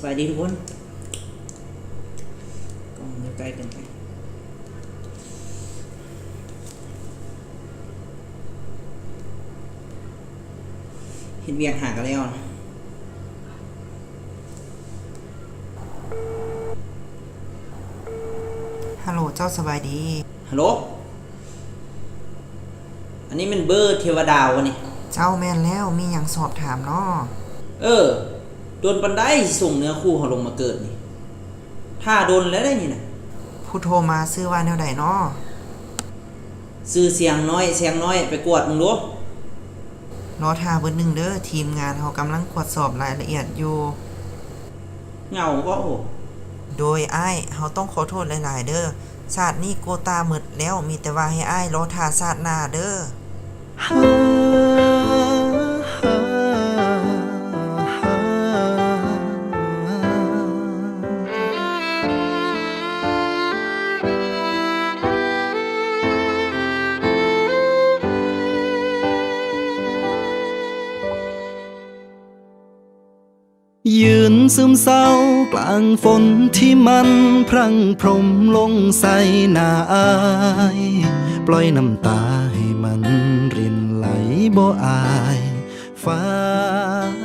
ສະບາຍດີທຸກຄົນ. ກ້ອງຢູ່ໃກ້ເກີນໄປ. ເຮັດວຽກຫາກະແລ້ວ. ຮັລໂຫຼ ເຈົ້າສະບາຍດີ. ຮັລໂຫຼ ອັນນີ້ແມ່ນເບີເທວະດາວະນີ້? ເຈົ້າ ແມ່ນແລ້ວ, ມີຫຍັງສອບຖາມນໍ? ເອີ ດົນປານໃດຊິສົ່ງເນື້ອຄູ່ເຮົາລົງມາເກີດນີ້? ຖ້າດົນແລ້ວເດ້ນີ້ນະ. ຜູ້ໂທມາຊື່ວ່າແນວໃດນໍ? ຊື່ສຽງນ້ອຍ, ສຽງນ້ອຍ, ໄປກວດເບິ່ງດູ. ລໍຖ້າເບິ່ງໜຶ່ງເດີ, ທີມງານເຮົາກຳລັງກວດສອບລາຍລະອຽດຢູ່. ເຫງົາເວົ້າ. ໂດຍອ້າຍ, ເຮົາຕ້ອງຂໍໂທດຫຼາຍໆເດີ. ຊາດນີ້ໂກຕາໝົດແລ້ວ, ມີແຕ່ວ່າໃຫ້ອ້າຍລໍຖ້າຊາດໜ້າເດີ. ຢືນຊຶມເສົ້າກາງຝົນທີ່ມັນພຣັ່ງພົມລົງໃສ່ໜ້າອ້າຍ, ປ່ອຍນ້ຳຕາໃຫ້ມັນລິນໄຫຼບໍ່ອາຍຟ້າ.